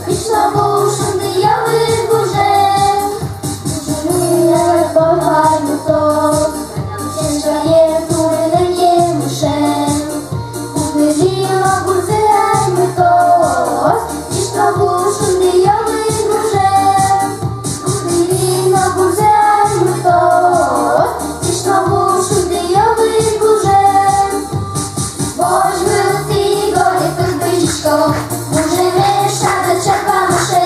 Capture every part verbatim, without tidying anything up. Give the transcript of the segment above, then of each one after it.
Вишнобур шунды йӧлысь гужем, гужемын ай пӧрмай муртос. Сямен емышем, гудырин но гурзэ ай муртос. Вишнобур шунды йӧлысь гужем, гудырин но гурзэ ай муртос. Вишнобур шунды йӧлысь гужем. Возьматӥ горд пыд бызисько, гужеме шат чапамыше.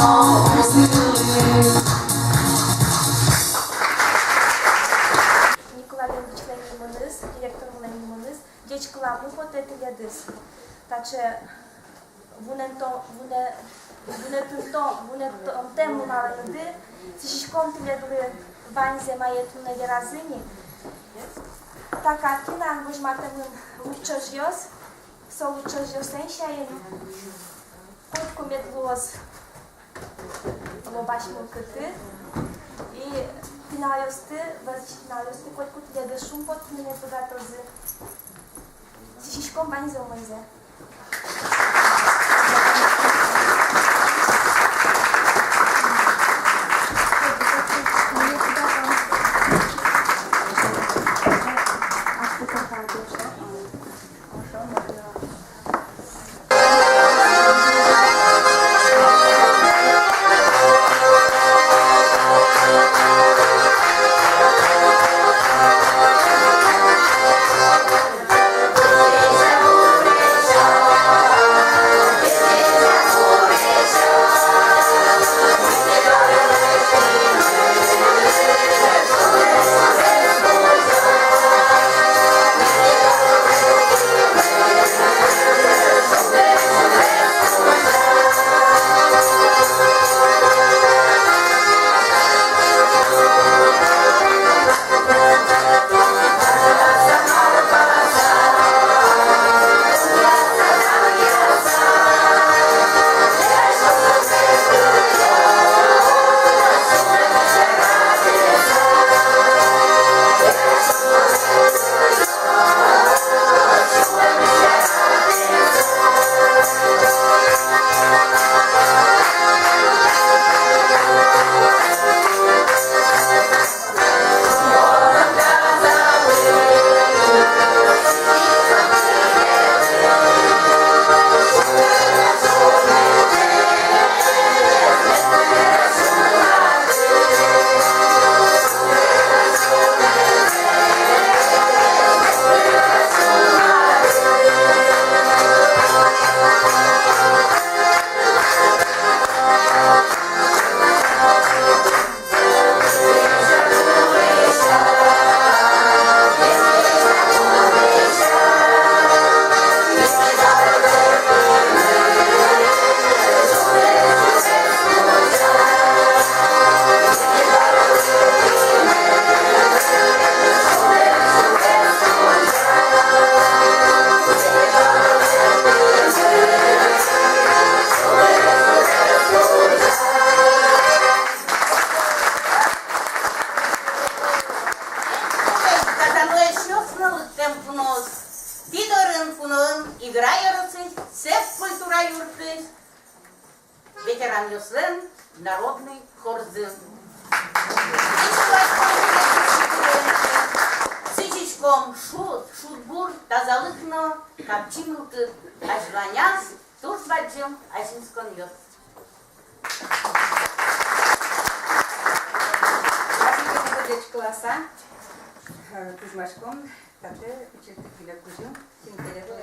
Николай Ильичлэн нимыныз, директор вылэн нимыныз, ӟечкыламы потэ тӥледыз. Таӵе вунэтон, вунэ-, вунэтон, вунэтонтэм нуналэныды. Сӥзиськом тӥледлы ваньзэ, мае туннэ веразы ни. Та картинаын возьматэмын лулчожъёс, со лулчожъёслэн сямен. Котьку мед луоз лобась мылкыдды, и пиналъёсты, вӧзысь пиналъёсты котьку тӥледыз шумпоттыны мед быгатозы. Сӥзиськом ваньзэ умойзэ. Казанлэсь ёсны лыктэм куноос. Тӥ дорын куноын Игра ёросысь Сэп культура юртысь ветеранъёслэн народный хорзы. Сӥзиськом шуд, шудбур, тазалык но капчи мылкыд азьланяз туж бадӟым азинсконъёс. Ӟечкыласа, э, кузьмаськом таӵе учыртӥ кыле кузьым. Елизавета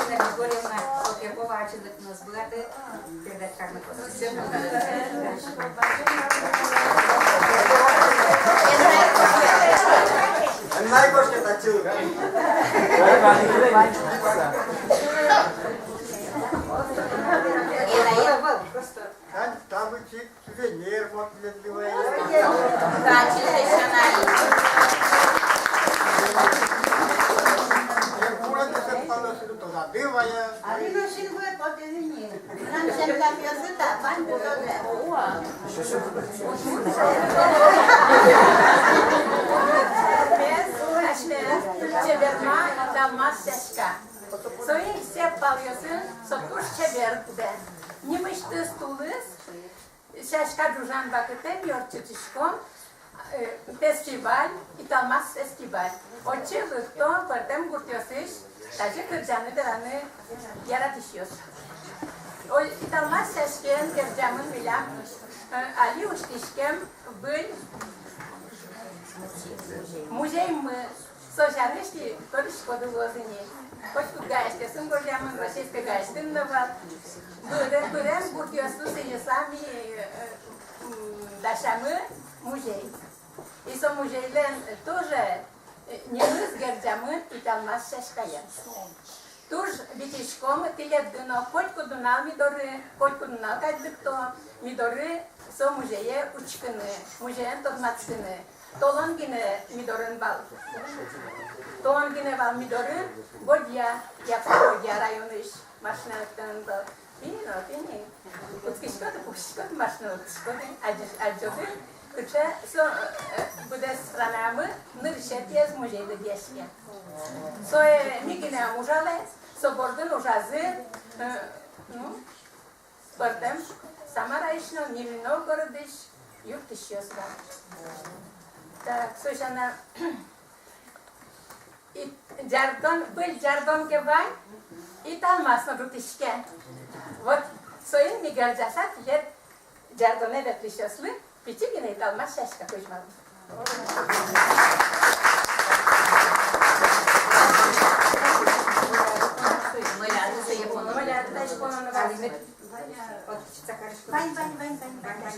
Григорьевна Сокепова ачиз но сбылаты передать карны косэ. Там, там ичи сувенир вот для. Али но синвы потӥз ини. Мынам сяськамъёсы та, вань будозэ. Чеберма, талмас сяська. Соин Сэп палъёсын со туж чебер будэ. Нимысьтыз тулыс сяська ӝужан вакытэ ми ортчытӥськом, э, фестиваль, «Италмас» фестиваль. Отчы лыкто пӧртэм гуртъёсысь тазьы кырӟаны-вераны яратӥсьёс. Ой, «Италмас» сяськаен герӟамын милям, э, али усьтӥськем выль музеймы. Со сярысь тӥ тодӥськоды луоз ини. Котькуд гайсьтысын гожъямын, российской гайсьтын но вал. Быре-, бырем гуртъёслы сӥзьыса ми, э, м, дасямы музей. И со музейлэн тоже, э, нимыз герӟамын «Италмас сяськаен». Туж витиськом тӥледды но, котькуд нунал ми доры, котькуд нунал кадь лыкто ми доры со музее учкыны, музеен тодматскыны. Толон гинэ ми дорын вал. Толон гинэ вал ми дорын Бӧдья, Якшур-Бӧдья районысь машина лыктэмын вал. Тӥни но, тӥни. Кутскиськоды, пуксиськоды, машина лыктӥськоды, адӟи-, адӟоды. Кыӵе со, э, быдэс странаямы нырысетӥез музей лыдъяське. Сое ми гинэ ӧм ужалэ, со бордын ужазы, э, ну, пӧртэм Самараысь но, Нижний Новгородысь юрттӥсьёс вал. Так, со сяна, и Ӟардон, выль Ӟардон ке вань, Италмас но ӝутӥське. Вот соин ми герӟаса тӥлед, Ӟардонэ ветлӥсьёслы, пичи гинэ Италмас сяська кузьмалом. Вань, вань, вань, вань, вань.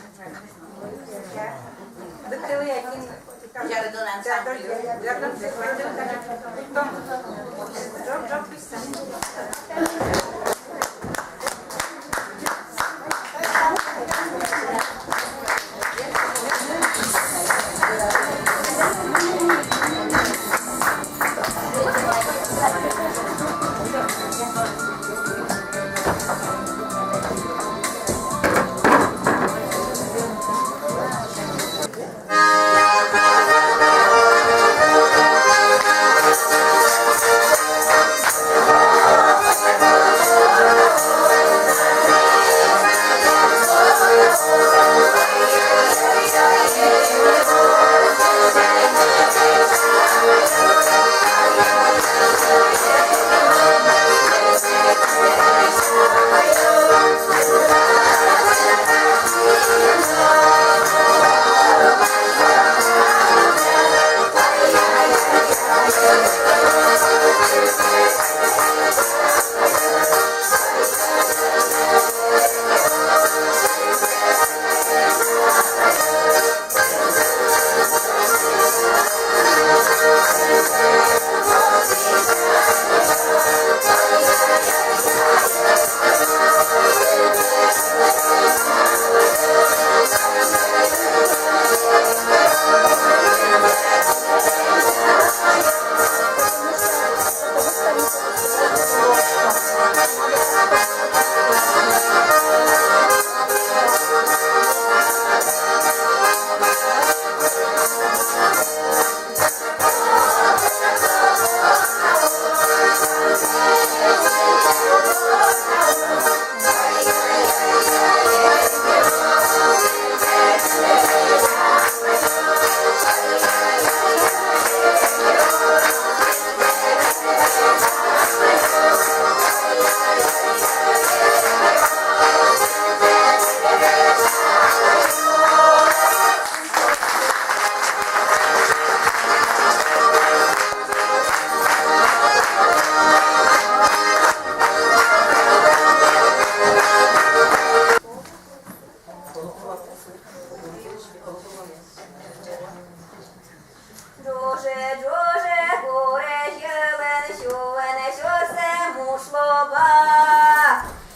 Ӝоже, ӝоже, гуре йылын сюэн сюрсэ муш лоба.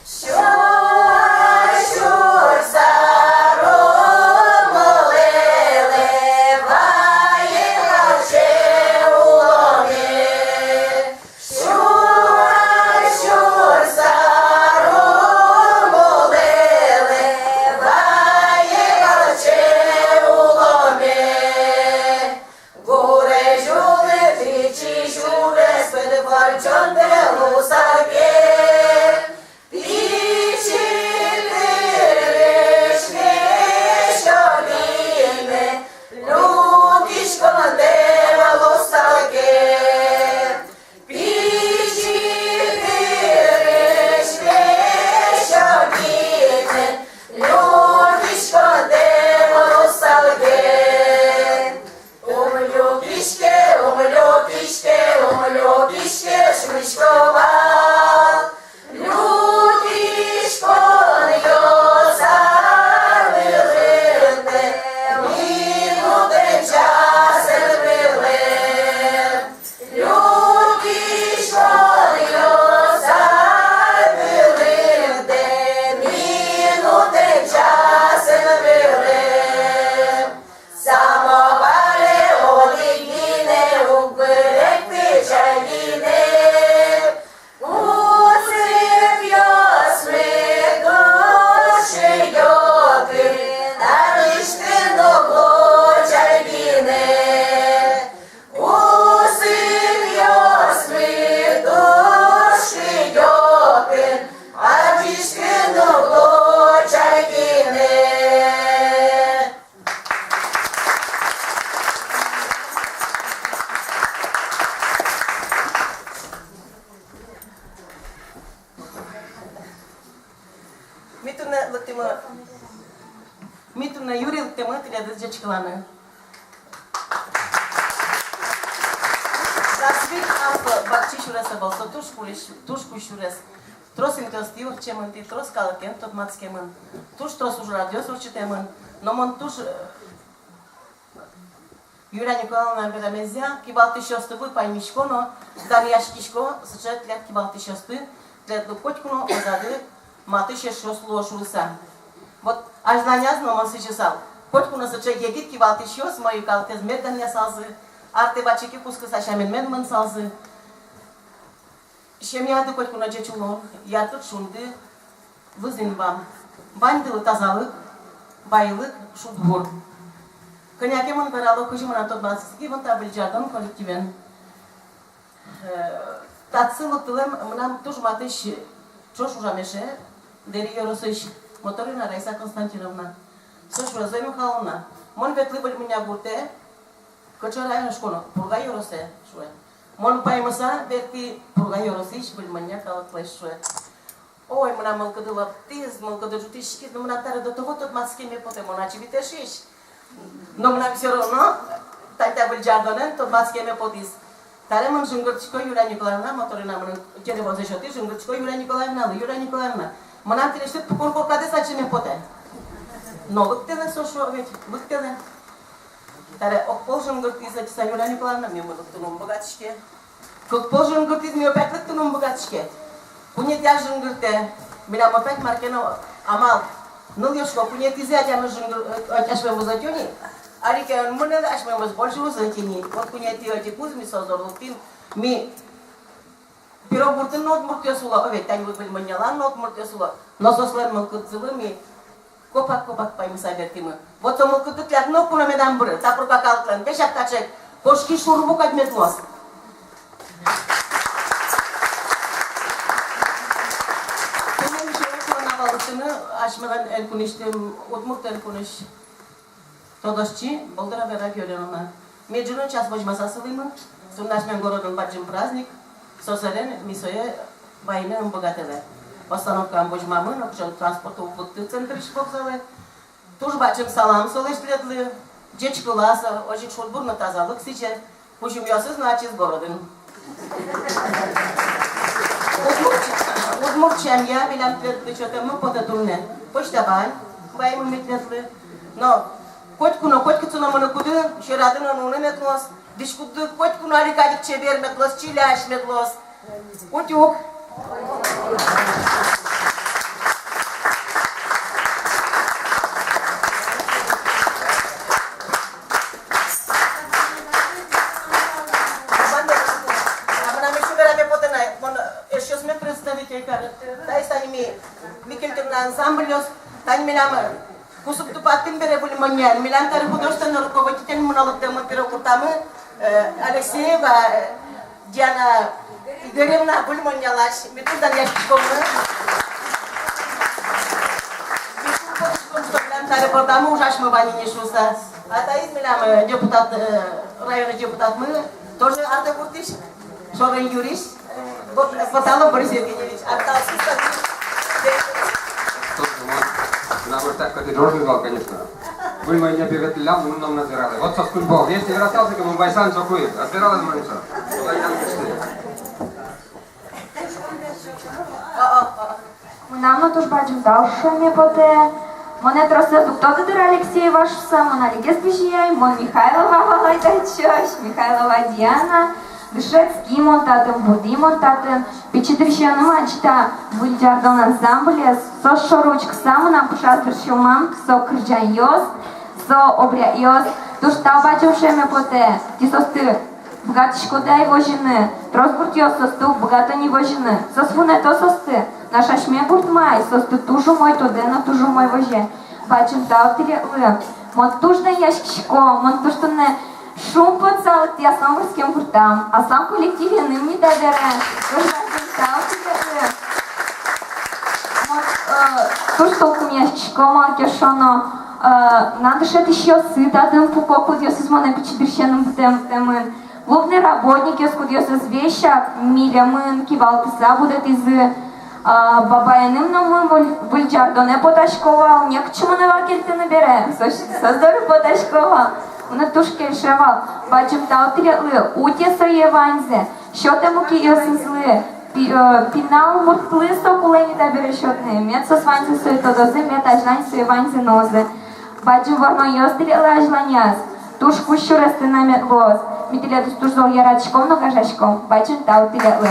Сюр, сюрса ромылэлэ вае валче улонэ. Сюр, сюрса ромылэлэ вае валче улонэ. Гурезь улын пичи сюрес пыд выль чонтэ луысал ке. Пичи дырысь весь огинэ люкиськонтэм луысал ке. Пичи дырысь весь огинэ люкиськонтэм луысал ке. Ум люкиське, ум люкиське. Люкиське, о, люкиське, шуисько вал. Люкиськонъёс ар вылын, минутэн, часэн вылын. Люкиськонъёс ар вылын, минутэн, часэн вылын. Самоваре одӥг гинэ уг быректы чай гинэ. Кусыпъёсмы туж кыдёкын, адӟиськыны уг луы чай гинэ. Кусыпъёсмы туж кыдёкын, адӟиськыны уг луы чай гинэ. Ми туннэ лыктӥмы, ми туннэ юри лыктӥмы тӥледыз ӟечкыланы. Дас вить ар со бакчи сюрес ӧвӧл, со туж кузь, туж кузь сюрес. Трос интыостӥ ортчемын, тӥ трос калыкен тодматскемын, туж трос ужрадъёс ортчытэмын. Но мон туж, э, Юлия Николаевна верамезъя, кивалтӥсьёстывы паймисько но данъяськисько сыӵе тӥляд кивалтӥсьёсты, тӥледлы котьку но ӧз адӟы матысь эшъёс луо шуыса. Вот азьланяз но мон сӥзьысал, котьку но сыӵе егит кивалтӥсьёс мӧйы калыкез мед данъясалзы, артэ ваче ке кутскыса сямен мед мынысалзы. Семьяды котьку но ӟеч улон, яркыт шунды, выз инбам. Ваньдылы тазалык, байлык, шудбур. Кӧня ке мон верало, кызьы мынам тодматскыны та Выль Ӟардон коллективен. Э, татчы лыктылэм мынам туж матысь ӵош ужам эше, Дэри ёросысь Моторина Раиса Константиновна. Со шуэ: Зоя Михайловна, мон ветлӥ Выль Монья гуртэ, кыӵе районэ шуисько но, Пурга ёросэ, шуэ. Мон паймыса ветлӥ Пурга ёросысь Выль Монья калыклэсь, шуэ. Ой, мынам мылкыды лыктӥз, мылкыды ӝутӥськиз, но мынам табере до того тодматскеме потэ, мон ачим Эшъясь. Но мынам всё равно тани та Выль Ӟардонэн тодматскеме потӥз. Табере мон жингыртӥсько Юлия Николаевна, Моторина мынам телефонзэ сётӥ, жингыртӥсько Юлия Николаевналы: Юлия Николаевна, мынам тӥлесьтыд пукон коркадэс адӟеме потэ. Но лыктэлэ со, шуо, ведь, лыктэлэ. Табере огпол жингыртӥз ӧтьыса Юлия Николаевна, мемы лыктыны ум быгатӥське. Кык пол жингыртӥз, ми опять лыктыны ум быгатӥське. Куинетӥяз жингыртэ, милям опять мар ке но амал. Нылъёс, шуисько, куинетӥзэ адямиос жингыр-, э, асьмемыз ӧтё ни. Али ке ӧй мынэ, асьмемыз больше уз ӧтьы ни. Вот куинетӥ ӧтику ми со доры лыктӥм. Ми Пирогуртын но удмуртъёс уло, о, ведь тани Выль Моньялэн но удмуртъёс уло. Но соослэн мылкыдзылы ми копак-копак паймыса бертӥмы. Вот со мылкыдды тӥляд ноку но медам быры, та Пурга калыклэн. Весь ак таӵе кошки шурбу кадь мед луоз. Туннэ ми шуом, кулэ на валэктыны асьмелэн Элькунысьтым, Удмурт Элькунысь тодосчи Болдырова Вера Георгиевна. Ми ӝыны час возьмаса сылӥмы, туннэ асьмелэн городын бадӟым праздник, со сэрен ми сое вайыны ӧм быгатэлэ. Остановкаын возьмамы, нокыӵе транспорт уг лыкты центрысь вокзалэ. Туж бадӟым салам солэсь тӥледлы, ӟечкыла со, озьы ик шудбур но тазалык сӥзе, кузьымъёсыз но ачиз городын. Удмурт, удмурт сямъя милям тӥледлы сётэммы потэ туннэ. Почта вань, ваемы ми тӥледлы. Но котьку но, котькытчы но мыныкуды, сьӧрады но нуыны мед луоз, дӥськутды котьку но али кадь ик чебер мед луоз, чилясь мед луоз. Утюг. А мынам эшшо вераме потэ на, мон эшъёсме представитель кар. Таиз тани ми, ми кельтӥм на ансамбльёс, тани милям кусып тупатӥм бере Выль Моньяын, милям табере художественный руководитель мыно лыктэмын Пирогуртамы, э, Алексеева, э, Диана Игоревна, Выль Моньялась. Ми туж данъяськиськомы. Ми туж поттӥськом, что милям табере бордамы ужасьмы вань ини шуыса. А таиз милям, э, депутат, э, районной депутатмы, тоже Артэ гуртысь, Шорын Юрысь. Вот, э, Поталов Борис Евгеньевич, Арталсис. Тоже, вот, нам вот так категорично вал, конечно. Выль мойдъя пе ветлӥллям, мыным но ӧз вералэ. Вот соос куинь пол. Если верасалзы ке, мон вайыса но соку ӧз вералэ мыным со. Мынам но туж бадӟым тау шуэме потэ. Монэ тросэз уг тодо дыр Алексееваз шуыса, мон алигес бызьы ай, мон Михайлова вал, ай, дачош, Михайлова Диана. Дышетски мон татын, буди мон татын. Пичи дырысеным адӟи та «Выль ӟардон» ансамблез. Соос шоры учкыса, мынам пушаз дыр сюлмам, со кырӟанъёс, со обрядъёс. Туж тау бадӟым шуэме потэ, тӥ соосты быгатӥськоды ай возьыны. Трос гуртъёс соосты уг быгато ни возьыны. Соос вунэто соосты, нош асьме гуртмы ай соосты туж умой тодэ но туж умой возе. Бадӟым тау тӥледлы. Мон туж данъяськисько, мон туж туннэ шумпотыса лыктӥ аслам вордскем гуртам, аслам коллективеным ни табере. Туж бадӟым тау тӥледлы. Мон, э, туж тулкымъяськисько, малы ке шуоно, э, мынам дышетӥсьёсы татын пуко, кудъёсыз монэ пичи дырысеным быдтэмын. Выль но работникъёс, кудъёсыз весяк милемын кивалтыса будэтӥзы. А, бабаеным но мон выль, «Выль ӟардонэ» потасько вал, некытчы монэ вал кельтыны бере, со, соос доры потасько вал. Мыным туж кельше вал. Бадӟым тау тӥледлы, утэ сое ваньзэ, сётэ мукетъёсызлы, пи-, э, пинал муртлы со кулэ ни табере сётыны, мед соос ваньзы сое тодозы, мед азьлань сое ваньзы нуозы. Бадӟым вормонъёс тӥледлы азьланяз. Туж кузь сюрестӥ на мед луоз. Ми тӥледыз туж зол яратӥськом но гажаськом. Бадӟым тау тӥледлы.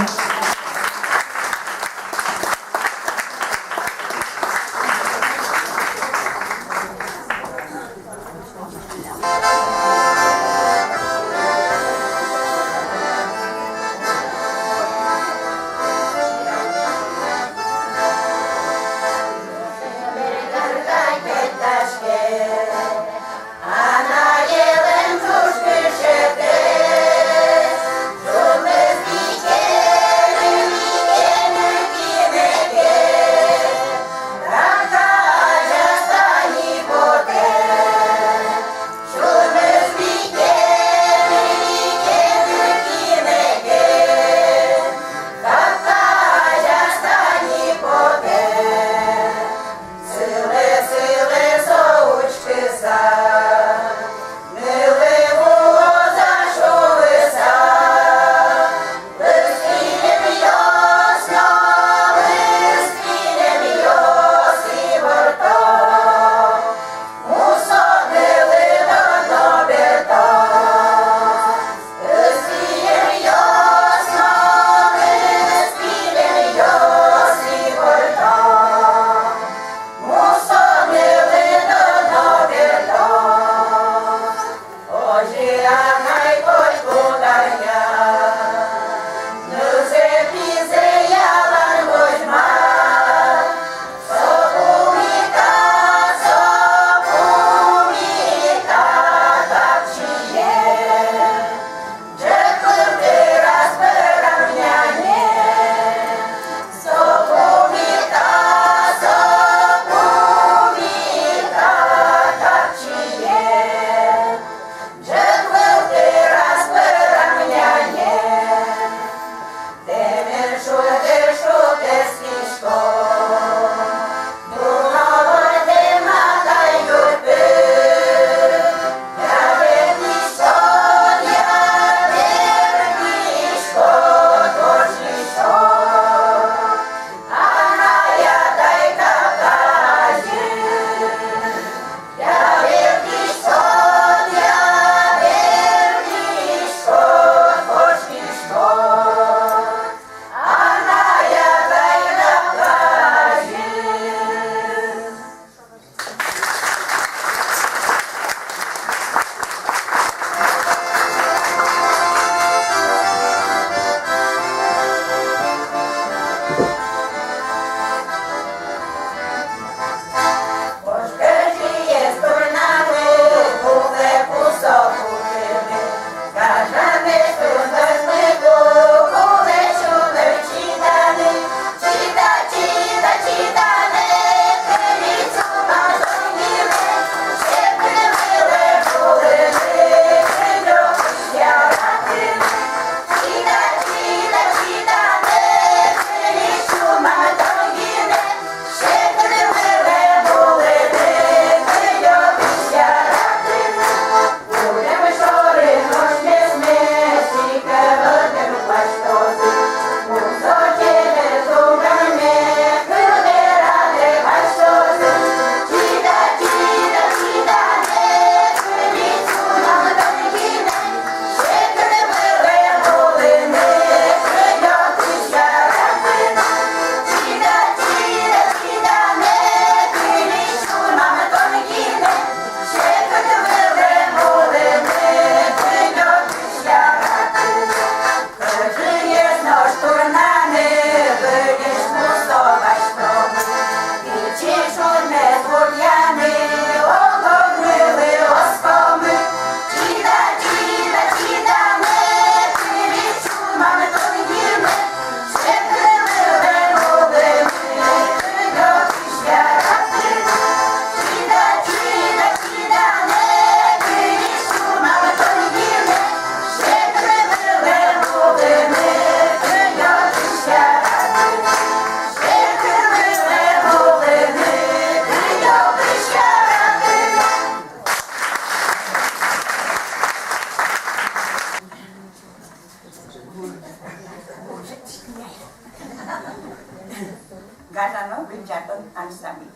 Гажано Выль Ӟардон ансамбль.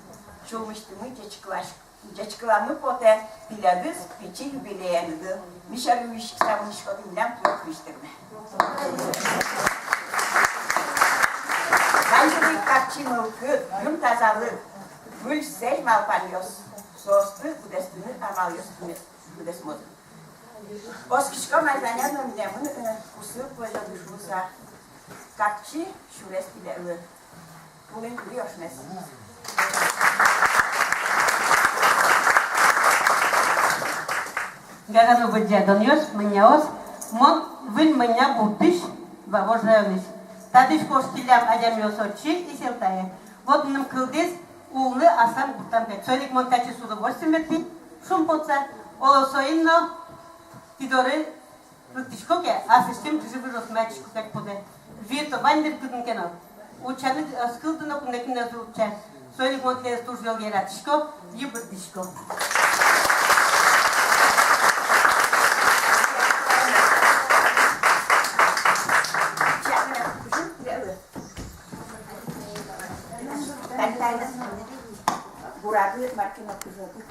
Сюлмысьтымы ӟечкылась-, ӟечкыламы потэ тӥледыз пичи юбилеенды. Ми сярысь ик савыниськоды милям туж-туж тырме. Ваньзылы ик капчи мылкыд, юн тазалык, выль сӥзь малпанъёс, соосты быдэстыны амалъёс быдэсмозы. Оскисько, Марья Ивановна, милемын, э, кусып возёды шуыса. Капчи сюрес тӥледлы. Улын кури ошмес. Гажано Выль Ӟардонъёс, мынъяос, мон Выль Мынья гуртысь, Вавож районысь. Татысь кошкиллям адямиос отчы, Исентае. Вот мыным кылдӥз улыны аслам гуртам кадь. Соин ик мон татчы с удовольствием ветлӥ, шумпотыса. Оло, соин но тӥ доры лыктӥсько ке, аслэсьтым чыжы-выжыосме адӟисько кадь потэ. Вир-то вань дыр кытын ке но. Утчаны ӧз кылды но, куинь кин но ӧз утча. Соин ик мон тӥледыз туж зол яратӥсько, йыбырттӥсько. Гурады маркина кужоты.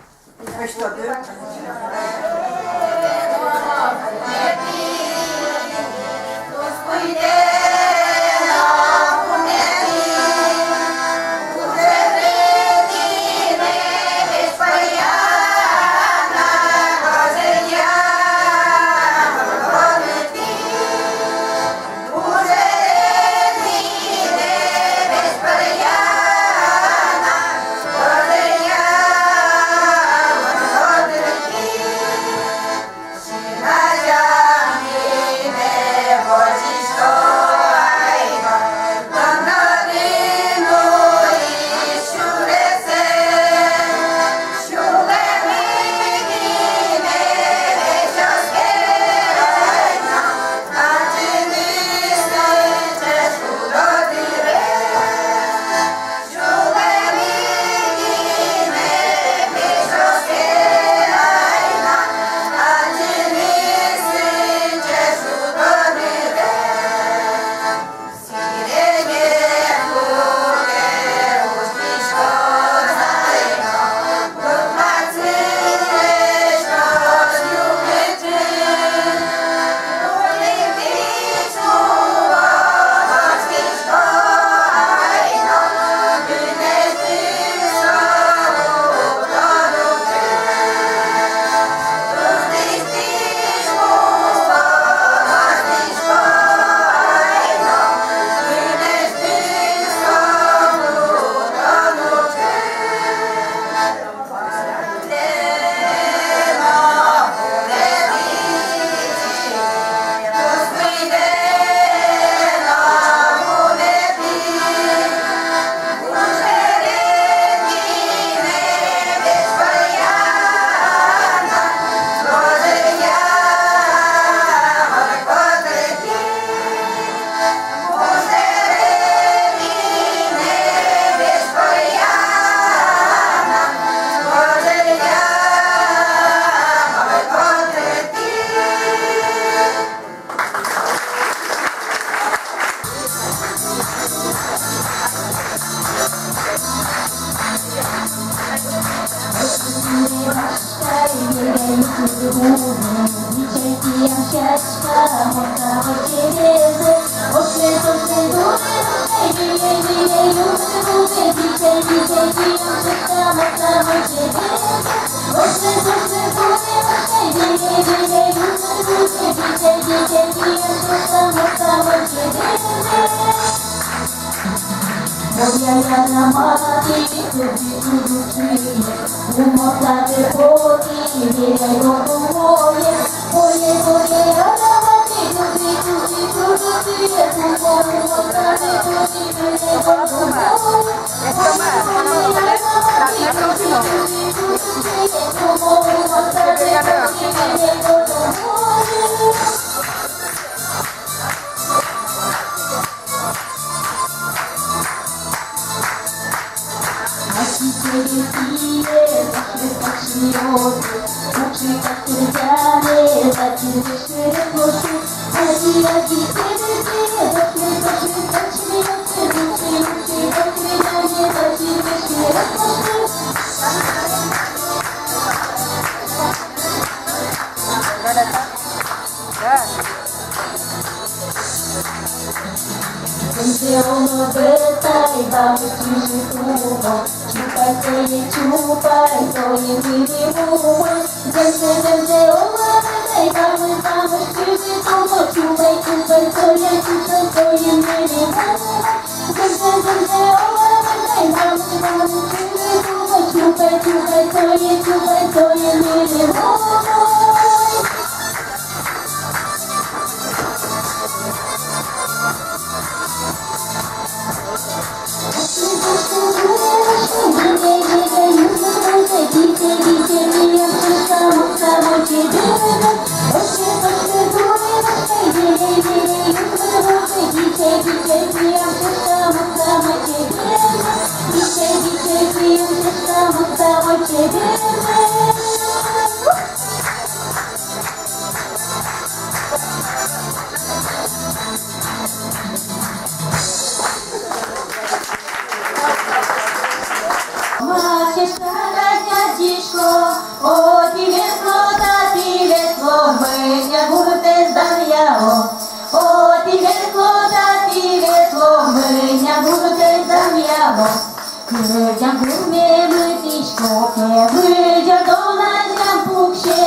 Кырӟан гурме мытӥсько ке, быдӟа дон азям пуксе,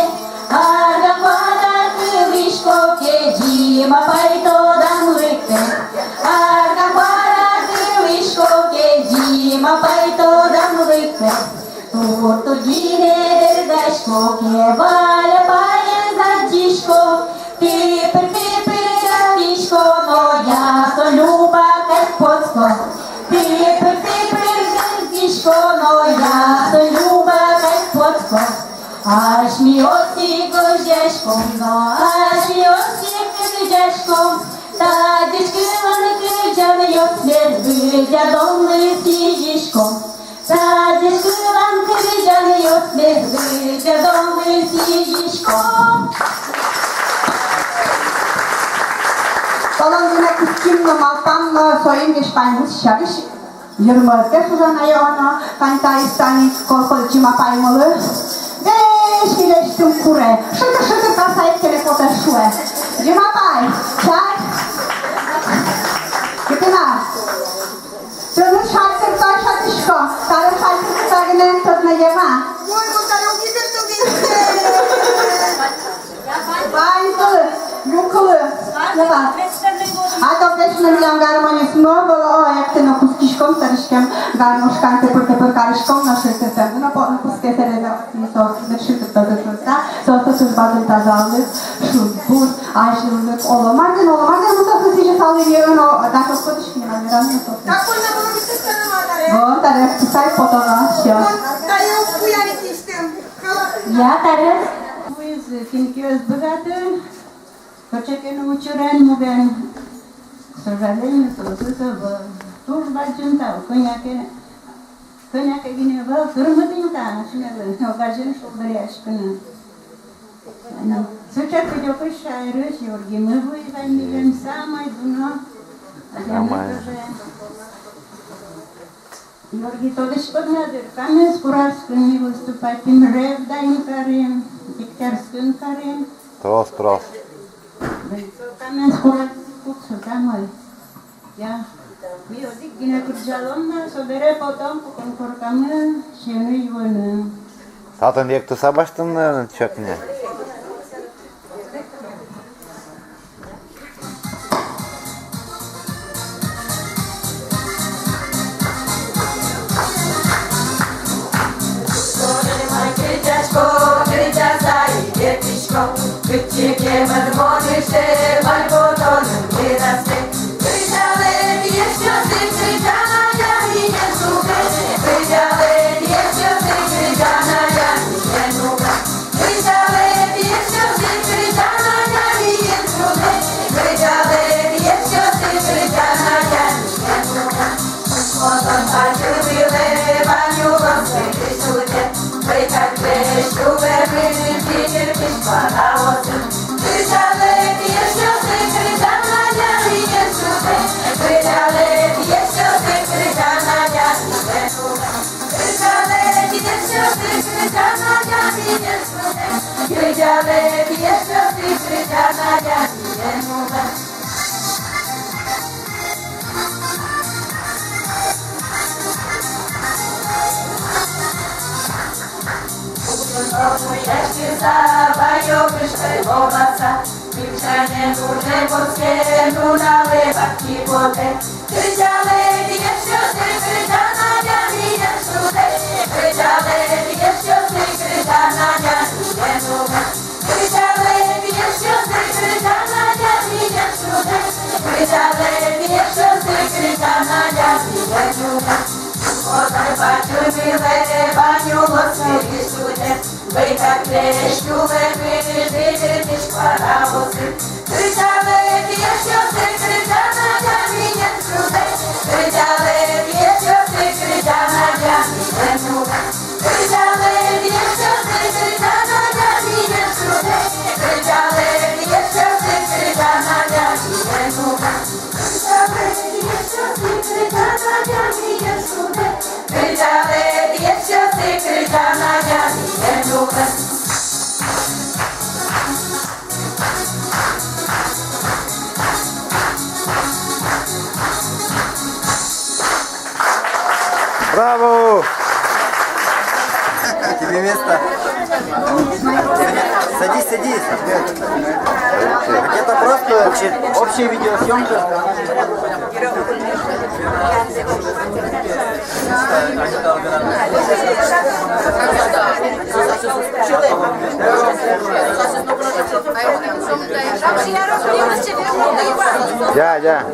арган куара кылӥсько ке, зима пай тодам лыктэ. Арган куара кылӥсько ке, зима пай тодам лыктэ. Тур-тур гинэ бергасько ке, Валя паез адӟисько. Тӥпыр-тӥпыр адӟисько но, я со Люба кадь потӥсько. Тӥпыр-тӥпыр адӟисько но, я со Люба кадь потӥсько. Асьмеос ик гожъяськом но, асьмеос ик кырӟаськом. Тазьы кылан кырӟанъёсмес быдӟа донлы сӥзиськом. Тазьы кылан кырӟанъёсмес быдӟа донлы сӥзиськом. Толон гинэ кутским но малпам но, соин весь паймыз сярысь. Йырмоз ке шужан ай оно, кань таиз тани, кол-кол Зима паймылы. Весь милесьтым куре, шытыр-шытыр карса ик келе потэ шуэ. Зима пай, чай. Кытын-а? Тыныд шальтыр пай шатӥсько, табере шальтыр кыса гинэ тодме ӧвӧл-а? Ой, вот так вот, теперь ты видишь. Ванькылы, юкылы, япа. А то вечно милям гармонистмы ӧвӧл, о, эктыны кутскиськом, сярысь ик гармошкаен тыпыр-тыпыр кариськом но, шытыртэм но потыны кутске, сэре но, и соос тыныд шытыртозы шуыса, соос тыныд бадӟым тазалык, шудбур, азьлылык, оло мар но, оло мар но, мусосын сӥзьысал ини но, дак ӧз потӥськы ни, мар вераны но соос. Как можно было быть, что ли, мар? О, таре сай потоно, всё. Таре уг пуяны тӥсьтэм. Я, таре. Куинь, кин ке ӧз быгаты, кыӵе ке но учырен, муген. К сожалению, соосыз ӧвӧл. Туж бадӟым тау, кӧня ке, кӧня ке гинэ ӧвӧл, тырмытӥм та асьмелы огазьын шулдыръяськыны. Сыӵе кыдёкысь шаерысь Георгимы вуиз вань милем, самой дуно. Самой. Георгий, тодӥськод на дыр, Каменск-Уральскын ми выступатьтӥм, Ревдаын карим, Дегтярскын карим. Трос, трос. Каменск-Уральск кук со самой. Я. Ми одӥг гинэ кырӟалом на, собере потом кукон коркамы сиыны-юыны. Татын эктыса басьтыны, наверно, чекне. Браво! Тебе место. Садись, садись. Так это просто общая, общая видеосъёмка. Дядя.